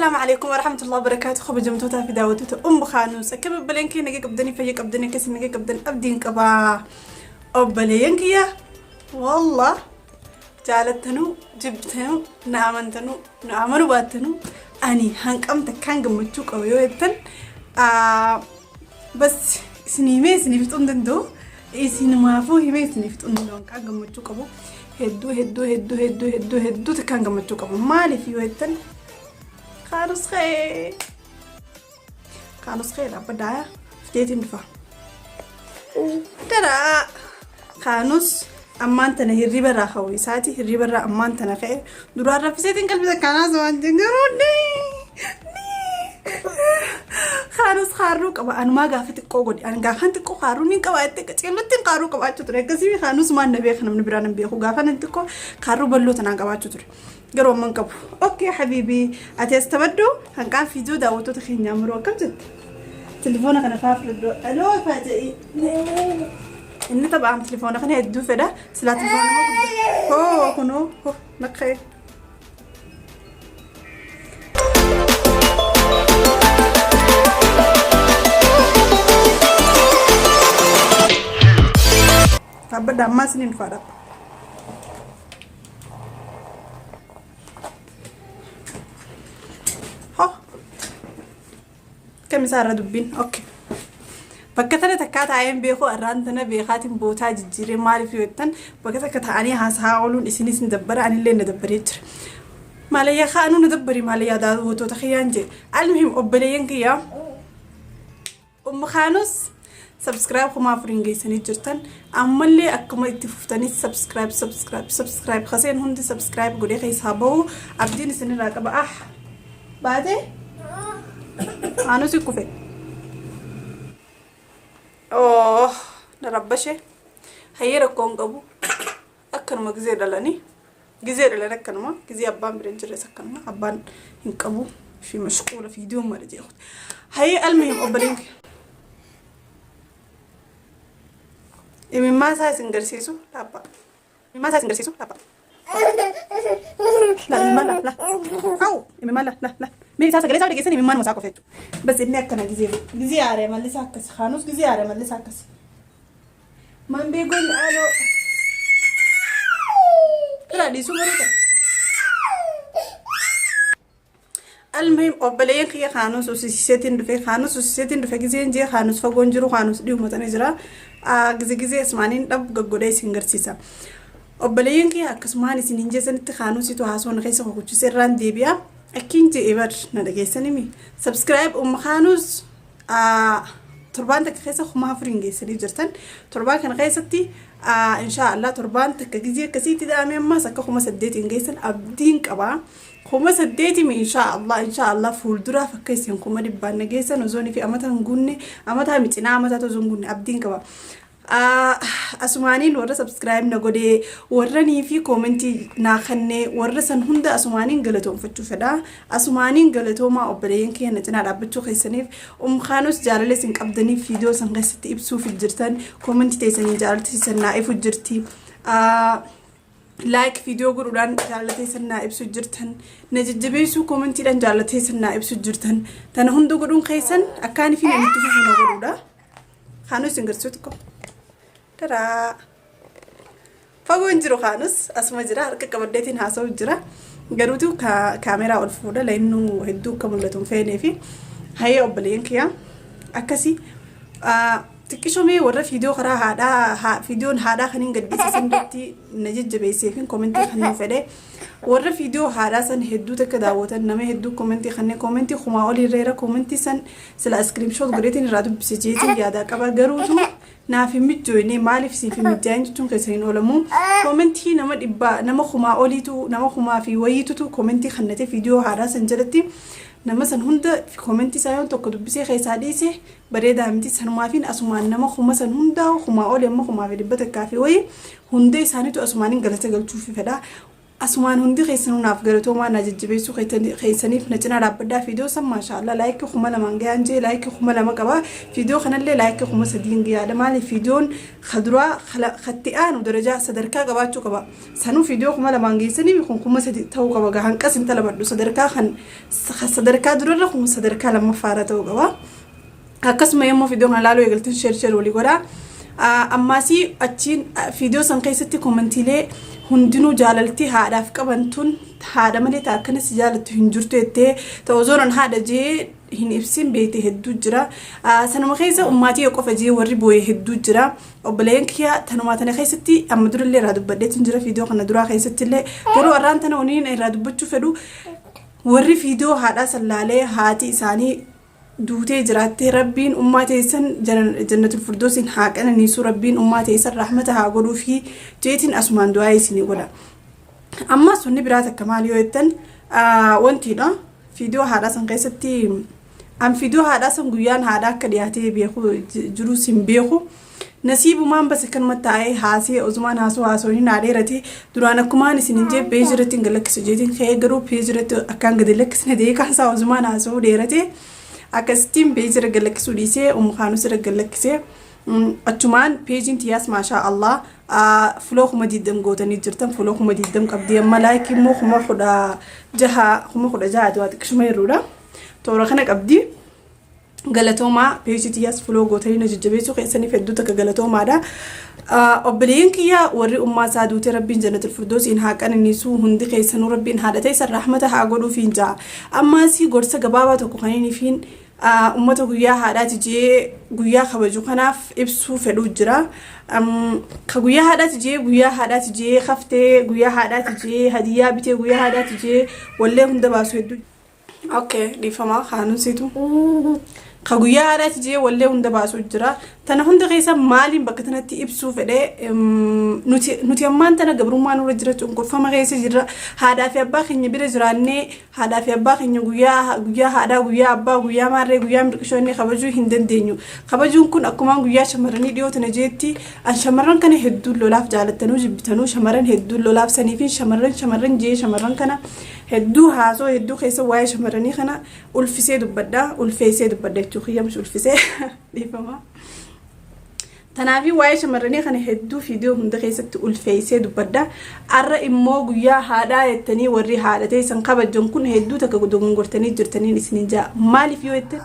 Assalaamu alaikum warahmatullahi wabarakaatu. Kabajamtootaa fi daawwattoota Ummu Kaanuus, akkam obboleen kee? Nagaa qabdanii, fayya qabdanii, akkasii nagaa qabdan abdiin qabaa. Obboleeyyan kiyya, wallah jaalattanuu jibbitanuu, na amantanuu na amanuu baattanuu, ani hanqam takkaan gammachuu qaba yoo jettan, bas isin himee isinii fixuu hin danda'u. Isinumaafuu himee isinii fixuu hin danda'u. Hanqaan gammachuu qabu hedduu hedduu hedduu hedduu hedduu hedduu takkaan gammachuu qabu. Maaliif yoo jettan, Kaanus ka'ee, Kaanus ka'ee, dhaabbadhaa, fiteetiin dhufa. Tadaa! Kaanus ammaan tana hirriba irraa ka'uu isaati. Hirriba irraa ammaan tana ka'e. Duraan raffiseetiin qalbii takkaanaas waan garuu Kaanus kaarruu qaba. Anumaa gaafa xiqqoo godhe. Ani gaafan xiqqoo kaarruu ni qaba jettee qaceellotti kaarruu qabaachuu ture. Akkasii Kaanus maan na beeka, namni biraan hin beeku. Gaafa nan xiqqoo kaarruu bal'oo tanaan qabaachuu ture. Garuu amma hin qabu. Okay habiibii, ati as taphadhu, hanqaan fiidiyoo daawwattoota keenyaa muruu. Akkam jette? Telefoona kana faa fudhadhu. Aloo faa jedhi. Inni taphaan telefoona kana hedduu fedha. Silaa telefoona nama guddaa. Hoo kunoo hoo naqee. Dhaabbadha, ammaa isiniin dhufaa, dhaabba. Ho. Kam isaa irra dubbiin? Okay. Bakka tana takkaa taa'een beeku, arraan tana beekaatiin bootaa jijjiiree. Maaliif yoo jettan, bakka takka taa'anii haasahaa ooluun isinis ni dabbara, anillee na dabbaree jira. Maalayyaa kaa'anuu na dabbari, maalayyaa daawwattoota kiyyaan jee. Almuhim, obboleeyyan kiyyaa. Ummu Kaanus subscribe 4000 geessanii jirtan. Ammallee akkuma itti fuftanii subscribe, subscribe, subscribe kaseen hundi subscribe godhee keessaa bahu abdiin isinirraa qaba. Ah, baate Kaanus kufe. Oh, na rabbashe. Hayyee, rakkoon qabu. Akkanuma gizee dhalanii, gizee dhalan akkanuma, gizee abbaan bira hin jirres akkanuma, abbaan hin qabu fi mashquula fiidiyoon mara jeequ. Hayyee, almuhim, obboleen imimmaa isaa isin garsiisu dhaabba. Imimmaa isaa isin garsiisu dhaabba. La imimmaan la la. Au, imimmaan la la la. Mee isaa sagalee isaa dhageessan, imimmaan isaa qofa jechuudha. Bas inni akkana gizee aaree mallisaa akkas, Kaanus gizee aaree mallisaa akkas. Man beekoon aloo. Irraa dhiisuu bareeda. Almuhim, obboleeyyan kiyya, Kaanus usisiiseetiin dhufe. Kaanus usisiiseetiin dhufe gizeen jee, Kaanus fagoon jiru, Kaanus dhiyumatanii jira. Gize gizee asumaaniin dhabu gaggodhee isin garsiisa. Obboleeyyan kiyya, akkasumaan isin hin jeessanitti Kaanusitu haasawaa keessa kukuchise irraan deebi'a. Akkiin je'e bar na dhageessanimi. Subscribe Umma Kaanus torbaan takka keessa 4000 geessanii jirtan. Torbaan kana keessatti, inshaa Allah, torbaan takka gizee akkasiitti da'ame ammas akka 8000 geessan abdiin qaba. 8000 inshaa Allah, inshaa Allah, fuulduraaf akka isin 100,000 na geessan osoonii fi amata hin guunne, amataa micinaa amataa osoo hin guunne abdiin qaba. Asumaaniin warra subscribe na godhee, warranii fi koomentii naa kennee, warra san hunda asumaaniin galatoonfachuu fedha. Asumaaniin galatoomaa, obboleeyyan kiyya, na cinaa dhaabbachuu keessaniif. Umkaanus jaalala isin qabdaniif viidiyoo san keessatti ibsuuf jirtan, koomentii teessanii jaalala san naa ifu jirti. Like viidiyoo godhuudhaan jaalala teessan naa ibsu jirtan, na jajjabeessuu koomentiidhaan jaalala teessan naa ibsu jirtan. Tana hunda godhuun keessan akkaan fi namitti fufu na godhuudha. Kaanus isin garsiisuu xiqqoo. Tadaa! Fagoo hin jiru, Kaanus asuma jira, harka qabaddeetiin haasa'u jira. Garuutu kaameraa ol fuudha leennu hedduu akka mul'atu hin feenee fi. Hayyee, obboleeyyan kiyyaa, akkasii. Xiqqishoo mee warra viidiyoo karaa haadhaa, viidiyoon haadhaa kan hin gadhiisisan irratti na jajjabeessee fi koomentii kan nu fedhe, warra viidiyoo haadhaa san hedduu takka daawwatan, nama hedduu koomentii kanneen koomentii kumaa olii irra koomentii san sila screenshot godheetiin irraa dubbise jeetiin yaadaa qaba, garuutu naaf hin mijjooyne. Maaliif siif hin mijjaayin jechuun keessa hin oolamu. Koomentii nama dhibbaa, nama kumaa oliitu, nama kumaa fi wayiitutu koomentii kannate viidiyoo haadhaa san jalatti. Nama san hunda koomentii isaa yoon tokko dubbisee keessaa dhiise bareedaa miti. Sanumaafiin asumaan nama 1000 san hundaa, kumaa oli, amma 1100 fi wayii, hunda isaaniitu asumaaniin galata galchuufi fedha. Asumaan hundi keessanuu naaf galatoomaa na jajjabeessuu keessaniif na cinaa dhaabbadhaa. Fiidiyoo san maashaallah like 2000 gayaan jee like 2000 qaba. Fiidiyoo kanallee like 3000 gayaadha. Maaliif fiidiyoon kaduraa katti aanu darajaa sadarkaa qabaachuu qaba. Sanuu fiidiyoo 2000 geessanii kun 3000 ta'uu qaba. Gaa hanqas hin talabadhu sadarkaa kan sadarkaa durarra kun sadarkaa lammaffaarra ta'uu qaba. Akkasuma yommuu fiidiyoo kana ilaaluu eegaltan share share walii godhaa. Ammaasii achiin fiidiyoo san keessatti koomentiilee hundinuu jaalaltii haadhaaf qaban tun haadha malee ta'a akkanas jaalattu hin jirtu jettee ta'u osoo haadha jee hin ibsin beekte hedduu jira. Sanuma keessa ummaatii qofa jee warri boo'e hedduu jira. Obboleeyyan kiyya tanumaa tana keessatti amma durallee irraa dubbadheetu jira fiidiyoo kana duraa keessatti illee garuu har'aan tana waniin irraa dubbachuu fedhu warri fiidiyoo haadhaa san laalee haati isaanii duutee jiraattee rabbiin ummaa teessan jannatul firdoosiin haa qananiisu rabbiin ummaa teessan rahmata haa godhuu fi jeetiin asumaan du'aa isinii godha. Amma sunni biraa takka maal yoo jettan wantiidha fiidiyoo haadhaa san keessatti an fiidiyoo haadhaa san guyyaan haadhaa akka dhiyaatee beeku jirus hin beeku. Nasiibumaan bas akkanuma taa'ee haasee osumaan haasoo haasoo hin dheerate duraan akkumaan isin hin jee peejii irratti hin galakkisu jeetiin ka'ee garuu peejii irratti akkaan gadi lakkisne deekaan isaa osumaan haasoo dheerate akkasittiin peejii irra galakkisuu dhiisee umukaanus irra galakkisee achumaan peejiin tiyyaas maashaa Allah follow 20,000 gootanii jirtan follow 20,000 qabdii amma like immoo 16,000 16,000 waa xiqqishuma yerroodha toora kana qabdii. Galatoomaa peejii tiyyaas follow gootanii na jajjabeessuu keessaniif hedduu takka galatoomaadha. Obboleeyyan kiyya warri ummaa isaa duute rabbiin jannatul firdoosiin haa qananiisu hundi keessanuu rabbiin haadha teessan rahmata haa godhuufiin ja'a. Ammaas gorsa gabaabaa tokko kan inni fiin ummata guyyaa haadhaati jee guyyaa kabaju kanaaf ibsuu fedhuu jira. Ka guyyaa haadhaati jee guyyaa haadhaati jee kaftee guyyaa haadhaati jee hadiyyaa bitee guyyaa haadhaati jee wallee hunda baasu hedduu. Okay, dhiifamaa kaanusiitu. Ka guyyaa haadhaati jee wallee hunda baasuu jira. Tana hunda keessa maaliin bakka tanatti ibsuu fedhee nuti ammaan tana gabrummaa nurra jira cunqurfama keessa jirra. Haadhaa fi abbaa keenya bira jiraannee haadhaa fi abbaa keenya guyyaa guyyaa haadhaa guyyaa abbaa guyyaa maarree guyyaa mirqishoo inni kabajuu hin dandeenyu. Kabajuun kun akkumaan guyyaa shamarranii dhiyoo tana jeetti an shamarran kana hedduun lolaaf jaalattanuu jibbitanuu shamarran hedduun lolaaf sanii fi shamarran shamarran jee shamarran kana hedduu haasoo hedduu keessa waa'ee shamarranii kana ulfisee dubbadha ulfeessee dubbadha jechuu kiyya mish ulfisee dhiifama. Tanaafii waa'ee shamarranii kana hedduu fiidiyoo hunda keessatti ulfeessee dubbadha. Arra immoo guyyaa haadhaa jettanii warri haadha teessan kabajan kun hedduu takka dogongortanii jirtaniin isinin jaa. Maaliif yoo jettan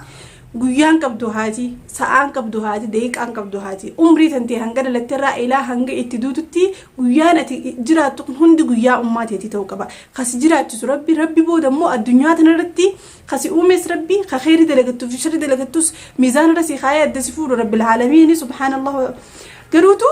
guyyaan qabdu haati, sa'aan qabdu haati, daqiiqaan qabdu haati. Umrii tantee hanga dhalatterraa ilaa hanga itti duututti guyyaan ati jiraattu kun hundi guyyaa ummaa teetii ta'uu qaba. Kasi jiraachisu rabbi, rabbi booda immoo addunyaa tanarratti kasi uumes rabbi, ka kheyri dalagattuu fi sharri dalagattus miizaana irra si kaayee adda si fuudhu rabbil aalamiini subhaanallah. Garuutu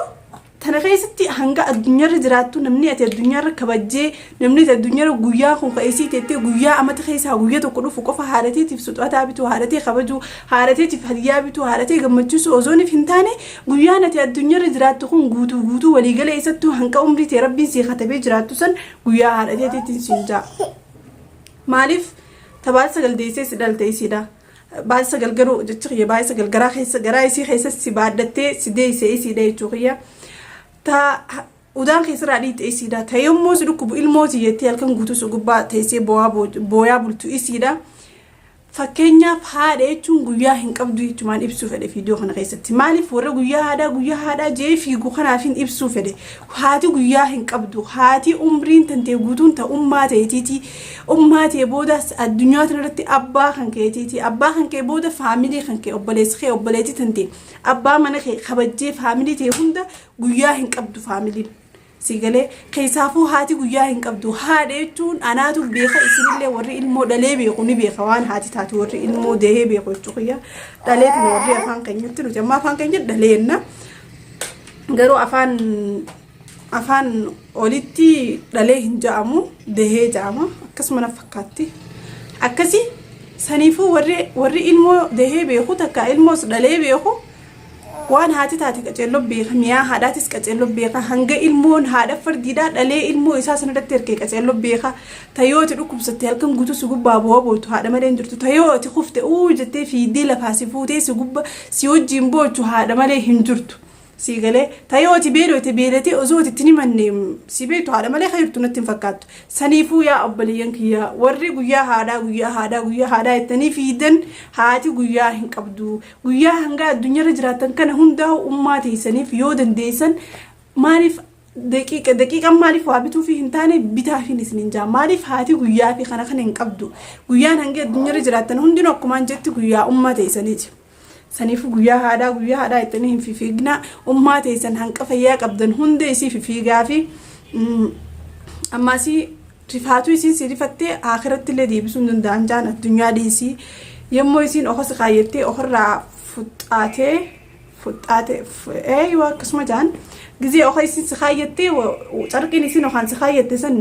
tana keessatti hanga addunyaarra jiraattu namni ati addunyaarra kabajjee namni ati addunyaarra guyyaa kun ka'isii teettee guyyaa amata keessaa guyyaa tokko dhufu qofa haadhateetiif suxataa bituu haadhatee kabajuu haadhateetiif hadiyyaa bituu haadhatee gammachiisuu osooniif hin taane guyyaan ati addunyaarra jiraattu kun guutuu guutuu waliigala eessattuu hanqa umrii ta'e rabbiin sii katabee jiraattu san guyyaa haadhateetiitiin siin ja'a. Maaliif tabaata sagal deessee si dhalte isiidha. Baay'ee sagal garuu jechi kiyya baay'ee sagal garaa keessa garaa isii keessa si baadhattee si deessee isiidha jechuu kiyya. Ta udaan keessarraa dhiitte isiidha. Ta yommuu si dhukkubu ilmooti jettee halkan guutuu si gubbaa teessee booyaa bultu isiidha. Fakkeenyaaf haadha jechuun guyyaa hin qabdu jechumaan ibsuu fedhe viidiyoo kana keessatti. Maaliif warra guyyaa haadhaa guyyaa haadhaa jee fiigu kanaaf hin ibsuu fedhe. Haati guyyaa hin qabdu. Haati umriin tantee guutuun ta ummaa ta'eetiiti. Ummaa ta'e boodaas addunyaa tanarratti abbaa kan keetiiti. Abbaa kan kee booda family kan kee obboleessi kee obboleettii tantee abbaa mana kee kabajjee family ta'e hunda guyyaa hin qabdu faamiliin. Si galee keessaafuu haati guyyaa hin qabdu. Haadha jechuun anaatu beeka isinillee warri ilmoo dhalee beeku ni beeka waan haati taatu warri ilmoo dahee beeku jechuu kiyya. Dhalee tana warri afaan keenyatti nuti amma afaan keenya dhaleenna. Garuu afaan afaan olitti dhalee hin ja'amu dahee ja'ama akkasuma na fakkaatti. Akkasi saniifuu warri warri ilmoo dahee beeku takka ilmoos dhalee beeku waan haati taate qaceelloo beeka mi'aa haadhaatis qaceelloo beeka hanga ilmoon haadha fardiidhaa dhalee ilmoo isaa sanarratti ergee qaceelloo beeka tayoo ati dhukkubsatte halkan guutuu si gubbaa bu'aa bootu haadha malee hin jirtu tayoo ati kufte uu jettee fiiddee lafaa si fuutee si gubba si wajjiin boochu haadha malee hin jirtu. Sii galee ta yoo ati beeloote beelatee osoo ati itti himanne si beektu haadha malee kan natti hin fakkaattu. Saniifuu yaa obboleeyyan kiyyaa, warri guyyaa haadhaa, guyyaa haadhaa, guyyaa haadhaa jettanii fiidan, haati guyyaa hin qabdu. Guyyaa hanga addunyaarra jiraattan kana hundaa ummaa teessaniif yoo dandeessan, maaliif daqiiqa daqiiqan maaliif waa bituufi hin taane bitaafiin isin hin jaa. Maaliif haati guyyaa fi kana kana hin qabdu. Guyyaan hanga addunyaarra jiraattan hundinuu akkumaan jetti guyyaa ummaa teessaniiti. Saniifuu guyyaa haadhaa, guyyaa haadhaa jettanii hin fifiignaa. Ummaa teessan hanqa fayyaa qabdan hunda isii fifiigaa fi ammaasii rifaatuu isiin si rifattee akiratti illee deebisuu hin danda'an jaan. Addunyaa dhiisii, yommuu isiin okas kaayyattee ofirraa fuxxaatee fuxxaatee eeyyuu akkasuma jaan, gizee oka isiin si kaayyattee carqiin isiin okaan si kaayyatte san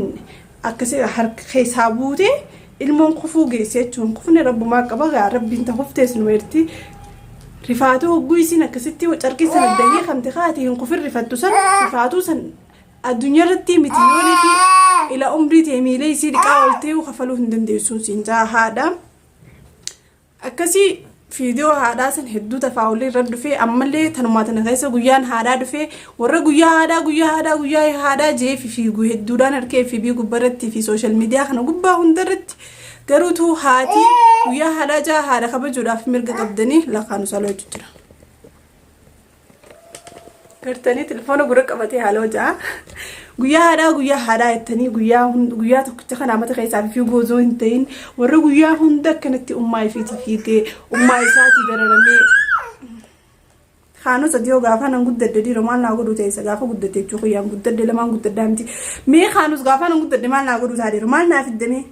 akkasii harka keessaa buutee ilmoon kufuu geesse jechuun kufni rabbumaa qaba gaa, rabbiin ta kuftees nu eerti. Rifaatuu hogguu isiin akkasitti carqii sana dahee kamte kaate hin kufin, rifattu san, rifaatuu san addunyaa irratti miti yoonii fi ila umrii ta'e miilee isii dhiqaa ooltee kafaluu hin dandeessuun siin jaa haadha. Akkasii viidiyoo haadhaa san hedduu tafaa'ulii irra dhufee, ammallee tanumaa tana keessa guyyaan haadhaa dhufee, warra guyyaa haadhaa, guyyaa haadhaa, guyyaa haadhaa jee fi fiigu hedduudhaan harkee fi gubbarratti fi social media kana gubbaa hundarratti. Garuutu haati guyyaa haadhaa jaa haadha kabajuudhaaf mirga qabdanii lakkaanu saloo jira. Gartanii telefoona gurra qabatee haaloo ja'a. Guyyaa haadhaa, guyyaa haadhaa jettanii guyyaa guyyaa tokkicha kana mata keessaa fi fiiguu osoo hin ta'in, warra guyyaa hunda akkanatti ummaa ifiitii fiigee ummaa isaatii dararamee. Kaanus ati yoo gaafa nan guddadhe dhiiroo maal naa godhuu ta'e gaafa guddate jechuu guyyaan guddadhe lamaan guddadhaa miti. Mee kaanus gaafa nan guddadhe maal naa godhuu ta'a dhiiroo, maal naa fiddamee?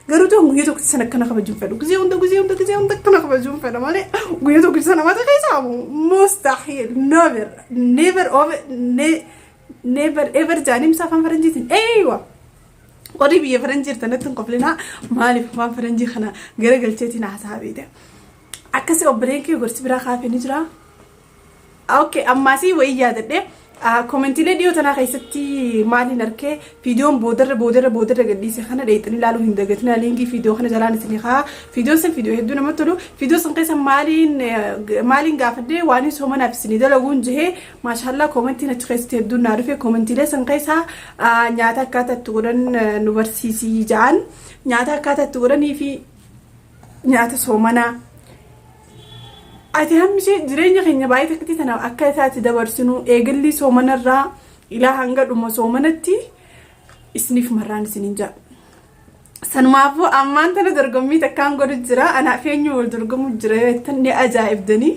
Garuu ta'u guyyaa tokkicha sana akkana kabajuun fedhu. Gizee hunda, gizee hunda, gizee hunda akkana kabajuun fedha malee guyyaa tokkicha sana mata keessaa mustahiil, never, never over, never ever jaanii misa afaan faranjiitiin. Eeywa. Warri biyya faranjii jirtan natti hin qoflinaa, maaliif afaan faranjii kana gara galcheetiin haasaa beekte. Akkasii obboleen kee gorsi biraa kaafee ni jira. Okay, ammaasii wayii yaadadhe. Commentiilee dhiyoo tanaa keessatti maaliin arkee, viidiyoon boodarra boodarra boodarra gadhiise kana dheexanii ilaaluu hin dagatina. Linkii viidiyoo kana jalaan isinii kaa. Viidiyoon sun viidiyoo hedduu namatti tolu. Viidiyoo sun keessa maaliin maaliin gaafadhee waan hin soomanaaf isinii dalaguun jehee, maashaallaa, commentiin achi keessatti hedduun naa dhufe. Commentiilee san keessaa nyaata akkaataa itti godhan nu barsiisii ja'an, nyaata akkaataa itti godhanii fi nyaata soomanaa. Ati hammishee jireenya keenya baay'ee takkatti tana akka isaatti dabarsinu eegalli soomanarraa ilaa hanga dhuma soomanatti isiniif marraan isiniin jedha. Sanumaafuu ammaan tana dorgommii takkaan godhu jira. Anaaf eenyu wal dorgomu jira yoo jettan ni ajaa'ibdanii.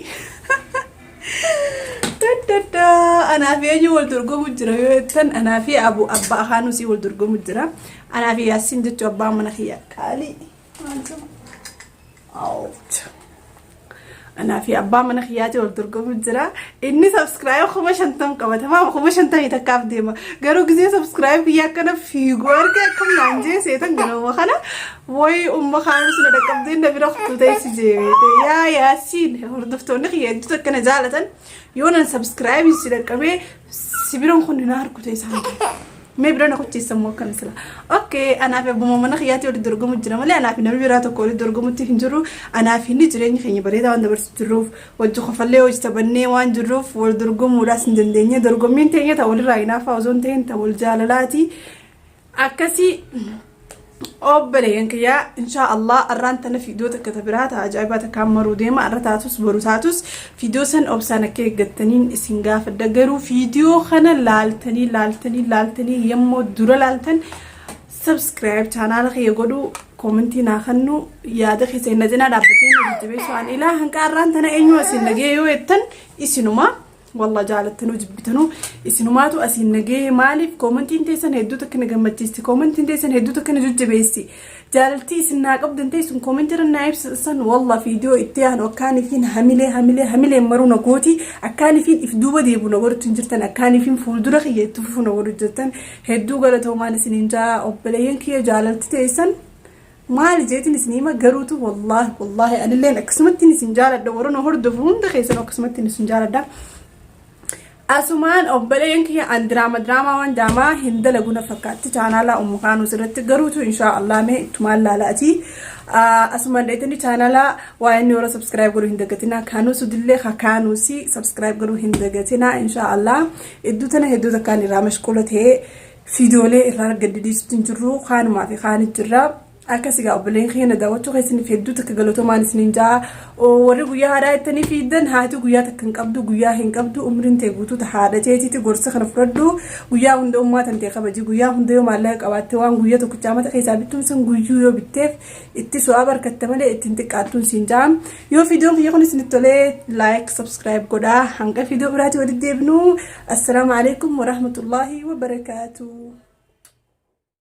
Daddadda, anaaf eenyu wal dorgomu jira yoo jettan, anaaf abu abbaa Akaanusii wal dorgomu jira. Anaaf Yaasiin jechuun abbaa mana kiyya qaalii. Anaa fi abbaa mana kiyyaati wal dorgomu jira. Inni subscribe 50,000 qabata. 51,000f deema. Garuu gisee subscribe kiyya akkana fiigu arge akkam naan jee seetan ganama kana wayi umma kaanus na dhaqqabdee na bira kutuu teessi jeebeete. Yaa Yaasiin, hordoftoonni kiyya hedduutu akkana jaalatan, yoo nan subscribe si dhaqqabee si biran kun na harku ta'e isaan. Mee bira na kuchiisa immoo akkana sila. Okay, anaaf abbuma mana kiyyaatti walitti dorgomu jira malee anaaf namni biraa tokko walitti dorgomutti hin jiru. Anaaf inni jireenya keenya bareedaa waan dabarsu jirruuf, wajji kofallee hojii taphannee waan jirruuf wal dorgomuudhaas hin dandeenye. Dorgommiin teenya ta walirraa hinaafaa osoo hin ta'in ta wal jaalalaati. Akkasii obboleeyyan kiyyaa, inshaa Allah arraan tana fiidiyoo takka ta biraa ta ajaa'ibaa takkaan maruu deema. Arra taatus boru taatus fiidiyoo san obsaan akka eeggattaniin isin gaafadha. Garuu fiidiyoo kana laaltanii laaltanii laaltanii, yommuu dura laaltan subscribe chaanaala kiyya godhu, commentii naa kennu, yaada keessa hin najinaa, dhaabbatee na jajjabeessu. An ilaa hanqa arraan tana eenyu asiin nagee yoo jettan isinuma. Walla jaalattanuu jibbitanuu isinumaatu asiin nagee. Maaliif commentiin teessan hedduu takka na gammachiisti, commentiin teessan hedduu takka na jajjabeessi. Jaalaltii isin naa qabdan teessun commentii irra naa ibsan, walla viidiyoo itti aanu akkaanifiin hamilee hamilee hamileen maruu na gooti, akkaanifiin if duuba deebu na godhutti hin jirtan, akkaanifiin fuuldura kiyya itti fufu na godhu jirtan. Hedduu galatoomaan isiniin jaa obboleeyyan kiyya. Jaalalti teessan maali jeetiin isin hima? Garuutu wallaahi wallaahi anilleen akkasumattiin isin jaaladha. Warra na hordofu hunda keessan akkasumattiin isin jaaladha. Asumaan obboleen kiyya an diraama diraamaa waan jaamaa hin dalagu na fakkaatti chaanaalaa Ummu Kaanus irratti garuutu inshaa Allah mee ittumaan laalaati. Asumaan dheetanii chaanaalaa waa inni warra subscribe godhuu hin dagatinaa Kaanus dillee ka Kaanusi subscribe godhuu hin dagatinaa inshaa Allah. Iddoo tana hedduu takkaan irraa mashquula ta'ee fiidiyoolee irraa gadi dhiisutti hin jirru kaanumaa fi kaanit jirra. Akkas egaa obboleen kiyya na daawwachuu keessaniif hedduu takka galatoomaan isiniin ja'a. Warri guyyaa haadhaa jettanii fiiddan haati guyyaa takka hin qabdu guyyaa hin qabdu umriin tee guutuu ta haadha teetiiti gorsa kana fudhadhu guyyaa hunda ummaa tan tee kabaji guyyaa hunda yoo maallaqa qabaatte waan guyyaa tokkicha amata keessaa bittuun sun guyyuu yoo bitteef itti su'aa barkatte malee ittiin xiqqaattuun siin ja'a. Yoo viidiyoon kiyya kun isinitti tolee like subscribe godhaa hanga viidiyoo biraatii walitti deebinu assalaamu alaikum warahmatullaahi wabarakaatuh.